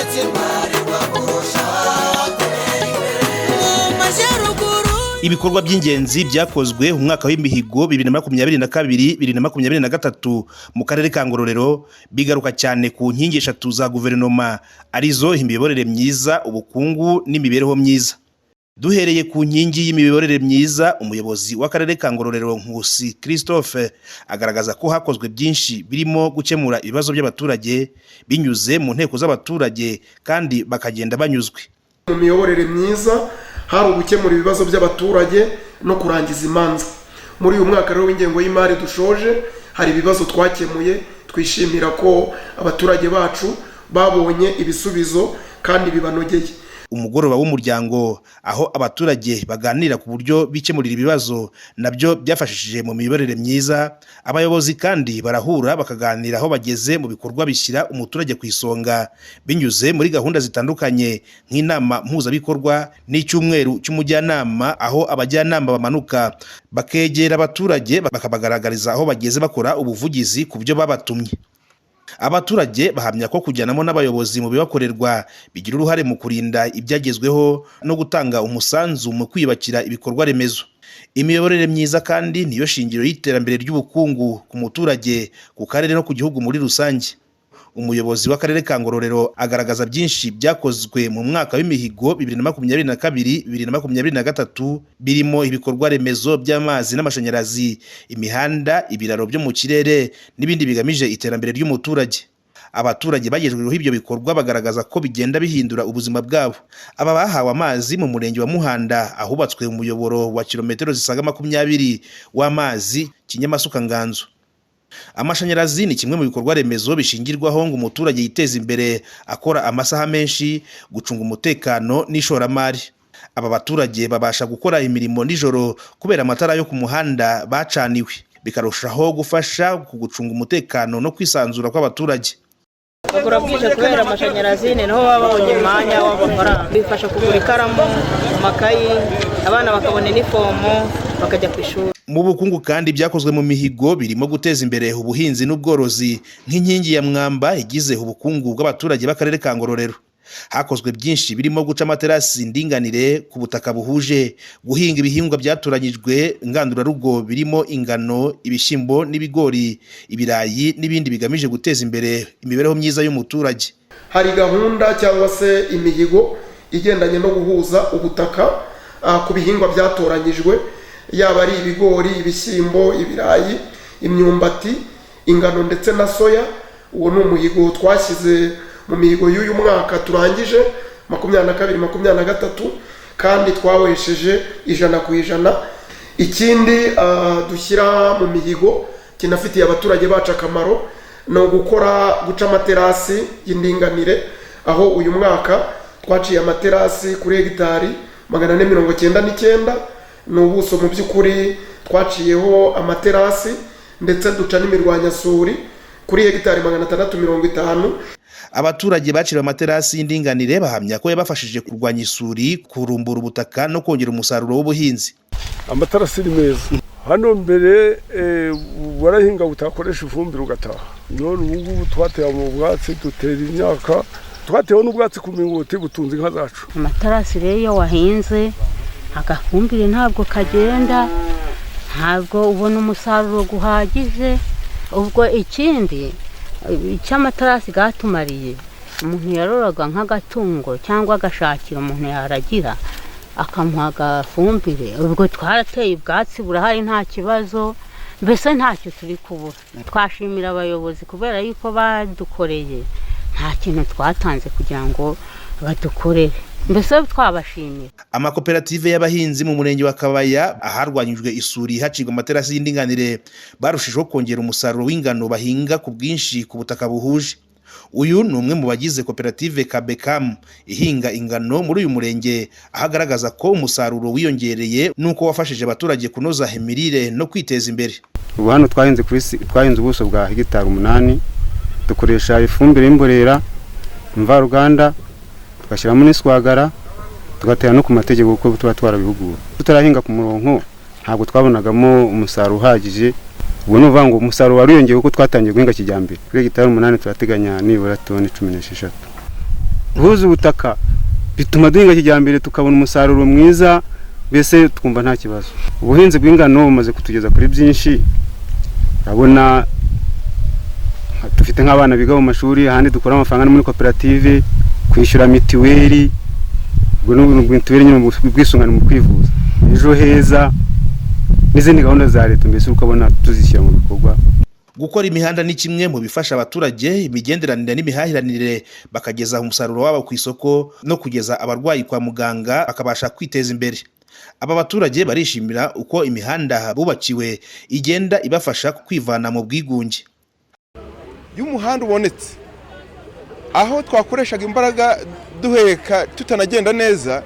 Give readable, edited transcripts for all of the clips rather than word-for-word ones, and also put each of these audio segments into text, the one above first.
Intwari kurushaho mu majyaruguru. Ibikorwa by'ingenzi byakozwe mu mwaka w'imihigo 2022 2023 mu karere ka Ngororero bigaruka cyane ku nkingi eshatu za guverinoma, arizo imiyoborere myiza, ubukungu n'imibereho myiza. Duhereye ku nkingi y'imiyoborere myiza, umuyobozi w'akarere ka Ngororero, Nkusi Christophe, agaragaza ko hakozwe byinshi birimo gukemura ibibazo by'abaturage binyuze mu nteko z'abaturage, kandi bakagenda banyuzwe. Mu miyoborere myiza hari ugukemura ibibazo by'abaturage no kurangiza imanza. Muri uyu mwaka rero w'ingengo y'imari dushoje, hari ibibazo twakemuye, twishimira ko abaturage bacu babonye ibisubizo kandi bibanogeye. Umugoroba w'umuryango, aho abaturage baganira ku buryo bikemurira ibibazo, nabyo byafashishije mu miyoborere myiza. Abayobozi kandi barahura bakaganira aho bageze mu bikorwa bishyira umuturage ku isonga binyuze muri gahunda zitandukanye, nk'inama mpuzabikorwa n'icyumweru cy'umujyanama, aho abajyanama bamanuka bakegera abaturage bakabagaragariza aho bageze bakora ubuvugizi ku byo babatumye. Abaturage bahamya ko kujyanamo n'abayobozi mu bibakorerwa bigira uruhare mu kurinda ibyagezweho no gutanga umusanzu mu kwiyubakira ibikorwa remezo. Imiyoborere myiza kandi niyo shingiro y'iterambere ry'ubukungu ku muturage, ku karere no ku gihugu muri rusange. Umuyobozi w'akarere ka Ngororero agaragaza byinshi byakozwe mu mwaka w'imihigo 2022 2023, birimo ibikorwa remezo by'amazi n'amashanyarazi, imihanda, ibiraro byo mu kirere n'ibindi bigamije iterambere ry'umuturage. Abaturage bagejejweho ibyo bikorwa bagaragaza ko bigenda bihindura ubuzima bwabo. Aba bahawe amazi mu murenge wa Muhanda, ahubatswe umuyoboro wa kilometero zisaga 20 w'amazi Kinyamasuka Nganzo. Amashanyarazi ni kimwe mu bikorwa remezo bishingirwaho ngo umuturage yiteze imbere, akora amasaha menshi, gucunga umutekano n'ishoramari. Aba baturage babasha gukora imirimo nijoro kubera amatara yo ku muhanda bacaniwe, bikarushaho gufasha ku gucunga umutekano no kwisanzura kw'abaturage. Bagura bwije kubera amashanyarazi, ni naho baba babonye umwanya w'amafaranga, bifasha kugura ikaramu, amakayi, abana bakabona inifomo bakajya ku ishuri. Mu bukungu kandi, byakozwe mu mihigo birimo guteza imbere ubuhinzi n'ubworozi nk'inkingi ya mwamba igize ubukungu bw'abaturage b'akarere ka Ngororero. Hakozwe byinshi birimo guca amaterasi ndinganire ku butaka buhuje, guhinga ibihingwa byatoranyijwe ngandurarugo birimo ingano, ibishyimbo n'ibigori, ibirayi n'ibindi bigamije guteza imbere imibereho myiza y'umuturage. Hari gahunda cyangwa se imihigo igendanye no guhuza ubutaka ku bihingwa byatoranyijwe, yaba ari ibigori, ibishyimbo, ibirayi, imyumbati, ingano ndetse na soya. Uwo ni umuhigo twashyize mu mihigo y'uyu mwaka turangije, 22 23, kandi twawesheje 100%. Ikindi dushyira mu mihigo kinafitiye abaturage bacu akamaro ni ugukora guca amaterasi y'indinganire, aho uyu mwaka twaciye amaterasi kuri hegitari 499. Ni ubuso mu by'ukuri twaciyeho amaterasi, ndetse duca n'imirwanyasuri kuri hegitari 650. Abaturage baciriwe amaterasi y'indinganire bahamya ko yabafashije kurwanya isuri, kurumbura ubutaka no kongera umusaruro w'ubuhinzi. Amatarasi ni meza. Hano mbere warahinga utakoresha ifumbire ugataha. None ubu ngubu twateye mu bwatsi, dutera imyaka, twatewe n'ubwatsi ku mingoti butunze inka zacu. Amatarasi rero, iyo wahinze agafumbire ntabwo kagenda, ntabwo ubona umusaruro uhagije. Ubwo ikindi icyo amatarasi gatumariye, umuntu yaroraga nk'agatungo cyangwa agashakira umuntu yaragira akamuha agafumbire. Ubwo twarateye, ubwatsi burahari, nta kibazo, mbese ntacyo turi kubura. Twashimira abayobozi kubera yuko badukoreye, nta kintu twatanze kugira ngo badukorere, mbese twabashimira. Amakoperative y'abahinzi mu murenge wa Kabaya, aharwanyijwe isuri hacibwa amaterasi y'indinganire, barushijeho kongera umusaruro w'ingano bahinga ku bwinshi ku butaka buhuje. Uyu ni umwe mu bagize koperative Kabekamu ihinga ingano muri uyu murenge, aho agaragaza ko umusaruro wiyongereye n'uko wafashije abaturage kunoza imirire no kwiteza imbere. Ubu hano twahinze ubuso bwa hegitari 8, dukoresha ifumbire y'imborera, mvaruganda, tugashyiramo n'iswagara, tugatera no ku mategeko kuko tuba twarabihuguwe. Tutarahinga ku murongo ntabwo twabonagamo umusaruro uhagije. Ubu ni ukuvuga ngo umusaruro wariyongeye kuko twatangiye guhinga kijyambere. Kuri hegitari 8 turateganya nibura toni 16. Guhuza ubutaka bituma duhinga kijyambere, tukabona umusaruro mwiza, mbese twumva nta kibazo. Ubuhinzi bw'ingano bumaze kutugeza kuri byinshi. Urabona dufite nk'abana biga mu mashuri, ahandi dukura amafaranga muri koperative, kwishyura mitiweli, ubwo ni mitiweli nyine, ubwisungane mu kwivuza, Ejo Heza n'izindi gahunda za leta, mbese ukabona tuzishyira mu bikorwa. Gukora imihanda ni kimwe mu bifasha abaturage imigenderanire n'imihahiranire, bakageza umusaruro wabo ku isoko no kugeza abarwayi kwa muganga, bakabasha kwiteza imbere. Aba baturage barishimira uko imihanda bubakiwe igenda ibafasha kwivana mu bwigunge. Iyo umuhanda ubonetse, aho twakoreshaga imbaraga duheka tutanagenda neza,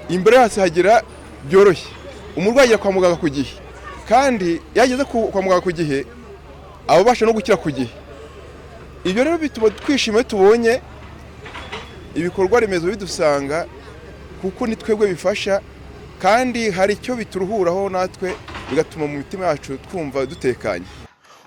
imbere yacu hagera byoroshye. Umurwayi ajya kwa muganga ku gihe, kandi iyo ageze kwa muganga ku gihe aba abasha no gukira ku gihe. Ibyo rero bituma twishima iyo tubonye ibikorwa remezo bidusanga, kuko ni twebwe bifasha, kandi hari icyo bituruhuraho natwe, bigatuma mu mitima yacu twumva dutekanye.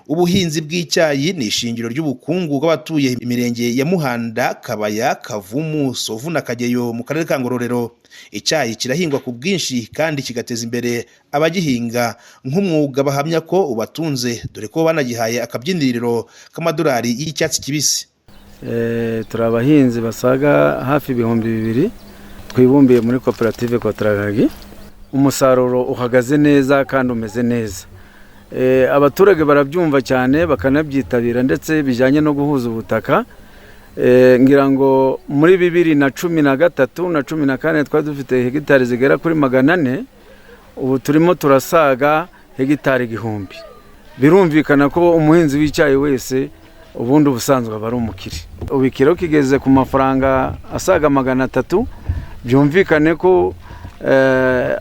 Ubuhinzi bw'icyayi ni ishingiro ry'ubukungu bw'abatuye imirenge ya Muhanda, Kabaya, Kavumu, Sovu na Kageyo mu karere ka Ngororero. Icyayi kirahingwa ku bwinshi kandi kigateza imbere abagihinga nk'umwuga bahamya ko ubatunze, dore ko banagihaye akabyiniriro k'amadolari y'icyatsi kibisi. Turi abahinzi basaga hafi 2000 twibumbiye muri koperative Kotararagi. Umusaruro uhagaze neza kandi umeze neza. Abaturage barabyumva cyane bakanabyitabira, ndetse bijyanye no guhuza ubutaka. Ngira ngo muri 2013 na 14 twari dufite hegitari zigera kuri 400, ubu turimo turasaga hegitari 1000. Birumvikana ko umuhinzi w'icyayi wese ubundi ubusanzwe aba ari umukire. Ubu ikiro kigeze ku mafaranga asaga 300, byumvikane ko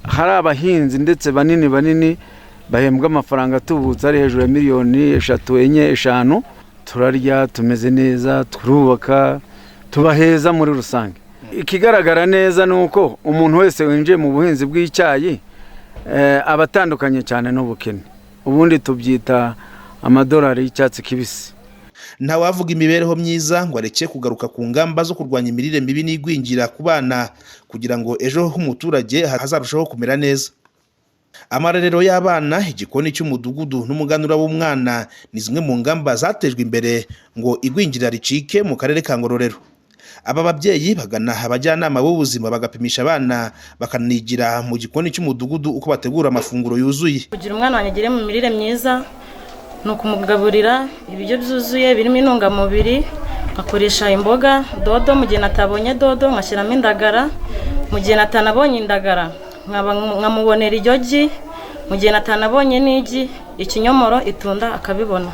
hari abahinzi ndetse banini banini bahembwa amafaranga atubutse ari hejuru ya miliyoni 3, 4, 5. Turarya, tumeze neza, turubaka, tuba heza muri rusange. Ikigaragara neza ni uko umuntu wese winjiye mu buhinzi bw'icyayi aba atandukanye cyane n'ubukene. Ubundi tubyita amadolari y'icyatsi kibisi. Ntawavuga imibereho myiza ngo areke kugaruka ku ngamba zo kurwanya imirire mibi n'igwingira ku bana, kugira ngo ejo h'umuturage hazarushaho kumera neza. Amarerero y'abana, igikoni cy'umudugudu n'umuganura w'umwana ni zimwe mu ngamba zatejwe imbere ngo igwingira ricike mu karere ka Ngororero. Aba babyeyi bagana abajyanama b'ubuzima bagapimisha abana, bakanigira mu gikoni cy'umudugudu uko bategura amafunguro yuzuye. Kugira umwana wanjye agere mu mirire myiza ni ukumugaburira ibiryo byuzuye birimo intungamubiri, nkakoresha imboga dodo, mu gihe natabonye dodo nkashyiramo indagara, mu gihe natanabonye indagara nkamubonera iryo, mu gihe natanabonye n'igi, ikinyomoro, itunda akabibona.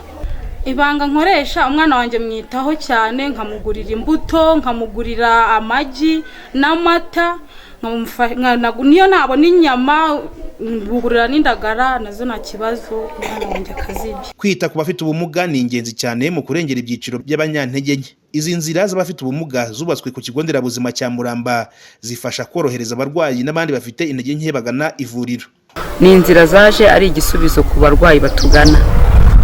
Ibanga nkoresha, umwana wanjye mwitaho cyane, nkamugurira imbuto, nkamugurira amagi n'amata, niyo nabona inyama mugurira n'indagara, nazo nta kibazo, umwana wanjye akazirya. Kwita ku bafite ubumuga ni ingenzi cyane mu kurengera ibyiciro by'abanyantege nke. Izi nzira z'abafite ubumuga zubatswe ku kigo nderabuzima cya Muramba zifasha korohereza abarwayi n'abandi bafite intege nke bagana ivuriro. Ni inzira zaje ari igisubizo ku barwayi batugana,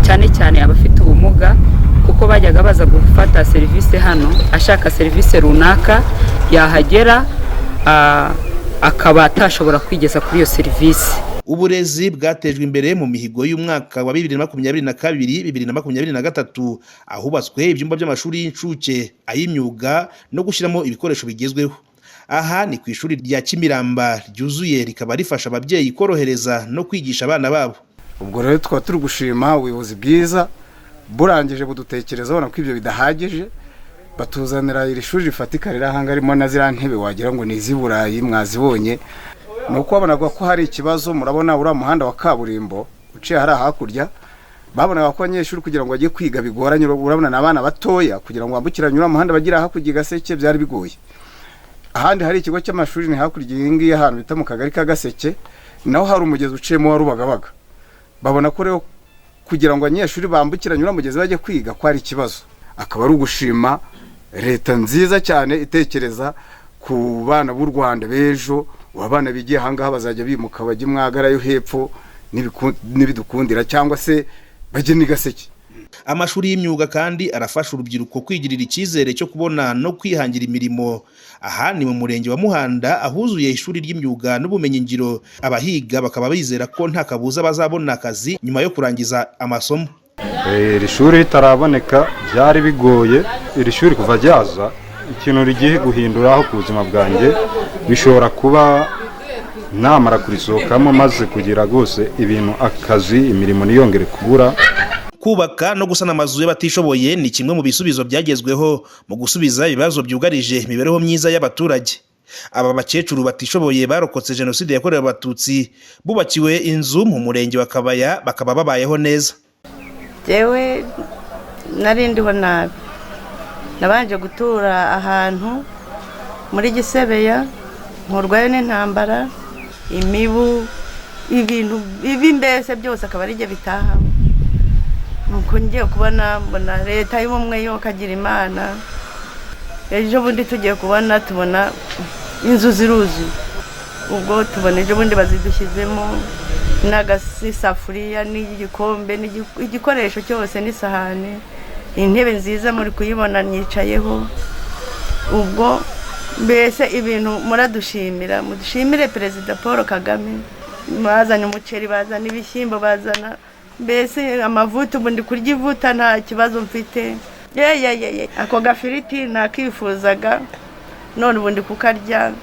cyane cyane abafite ubumuga, kuko bajyaga baza gufata serivisi hano, ashaka serivisi runaka yahagera akaba atashobora kwigeza kuri iyo serivisi. Uburezi bwatejwe imbere mu mihigo y'umwaka wa 2022 2023, ahubatswe ibyumba by'amashuri y'incuke, ay'imyuga no gushyiramo ibikoresho bigezweho. Aha ni ku ishuri rya Kimiramba ryuzuye, rikaba rifasha ababyeyi korohereza no kwigisha abana babo. Ubwo rero tukaba turi gushima ubuyobozi bwiza burangije budutekereza, babona ko ibyo bidahagije, batuzanira iri shuri rifatika riri aha ngaha, harimo na ziriya ntebe wagira ngo ni iz'i Burayi mwazibonye. Ni uko babonaga ko hari ikibazo, murabona uriya muhanda wa kaburimbo uciye hariya hakurya, babonaga ko abanyeshuri kugira ngo bajye kwiga bigoranye. Urabona ni abana batoya, kugira ngo bambukiranye uriya muhanda bagira hakurya i Gaseke byari bigoye. Ahandi hari ikigo cy'amashuri ni hakurya iyi ngiyi, ahantu bita mu kagari ka Gaseke, naho hari umugezi uciyemo wa Rubagabaga. Babona ko rero kugira ngo abanyeshuri bambukiranye uriya mugezi bajye kwiga ko hari ikibazo. Akaba ari ugushima leta nziza cyane itekereza ku bana b'u Rwanda b'ejo. Abana bigiye aha ngaha bazajya bimuka bajye Mwagara yo hepfo n'ibidukundira, cyangwa se bajye n'i Gaseke. Amashuri y'imyuga kandi arafasha urubyiruko kwigirira icyizere cyo kubona no kwihangira imirimo. Aha ni mu murenge wa Muhanda ahuzuye ishuri ry'imyuga n'ubumenyingiro, abahiga bakaba bizera ko nta kabuza bazabona akazi nyuma yo kurangiza amasomo. Iri shuri ritaraboneka byari bigoye. Iri shuri kuva ryaza ikintu rigiye guhinduraho ku buzima bwanjye, bishobora kuba namara kurisohokamo maze kugira rwose ibintu akazi imirimo ntiyongere kubura. Kubaka no gusana amazu y'abatishoboye ni kimwe mu bisubizo byagezweho mu gusubiza ibibazo byugarije imibereho myiza y'abaturage. Aba bakecuru batishoboye barokotse Jenoside yakorewe Abatutsi bubakiwe inzu mu murenge wa Kabaya, bakaba babayeho neza. Jewe nari ndiho nabi, nabanje gutura ahantu muri Gisebeya, nkurwayo n'intambara, imibu, ibintu bibi mbese byose akaba ari byo bitahamo. Nuko ngiye kubona mbona leta y'ubumwe yo kagira Imana, ejo bundi tugiye kubona tubona inzu ziruzuye, ubwo tubona ejo bundi bazidushyizemo n'agasafuriya n'igikombe n'igikoresho cyose n'isahani, intebe nziza muri kuyibona nyicayeho. Ubwo mbese ibintu muradushimira, mudushimire Perezida Paul Kagame, bazanye umuceri, bazana ibishyimbo, bazana mbese amavuta, ubu ndi kurya ivuta nta kibazo mfite. Yeyeyeye, ako gafiriti nakifuzaga none ubu ndi kukarya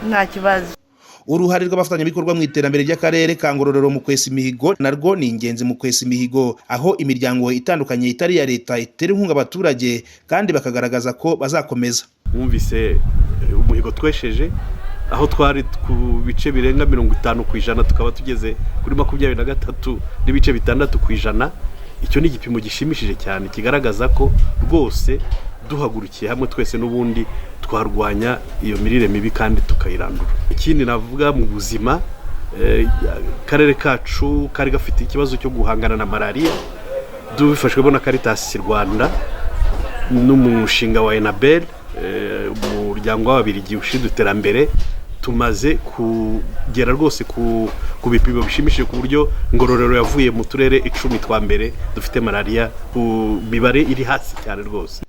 nta kibazo. Uruhare rw'abafatanyabikorwa mu iterambere ry'akarere ka Ngororero mu kwesa imihigo narwo ni ingenzi mu kwesa imihigo, aho imiryango itandukanye itari iya leta itera inkunga abaturage kandi bakagaragaza ko bazakomeza. Mwumvise umuhigo twesheje, aho twari ku bice birenga 50% tukaba tugeze kuri 23.6%. Icyo ni igipimo gishimishije cyane kigaragaza ko rwose duhagurukiye hamwe twese n'ubundi twarwanya iyo mirire mibi kandi tukayirandura. Ikindi navuga mu buzima, akarere kacu kari gafite ikibazo cyo guhangana na malaria, dubifashwemo na Caritas Rwanda n'umushinga wa Enabel, umuryango w'Ababiligi ushinzwe iterambere. Tumaze kugera rwose ku bipimo bishimishije, ku buryo Ngororero yavuye mu turere 10 twa mbere dufite malaria ku mibare iri hasi cyane rwose.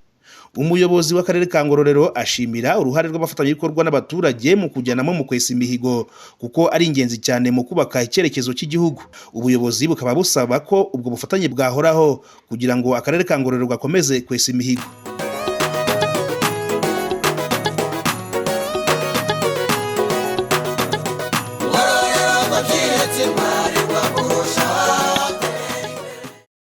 Umuyobozi w'akarere ka Ngororero ashimira uruhare rw'abafatanyabikorwa n'abaturage mu kujyanamo mu kwesa imihigo, kuko ari ingenzi cyane mu kubaka icyerekezo cy'igihugu. Ubuyobozi bukaba busaba ko ubwo bufatanye bwahoraho kugira ngo akarere ka Ngororero gakomeze kwesa imihigo.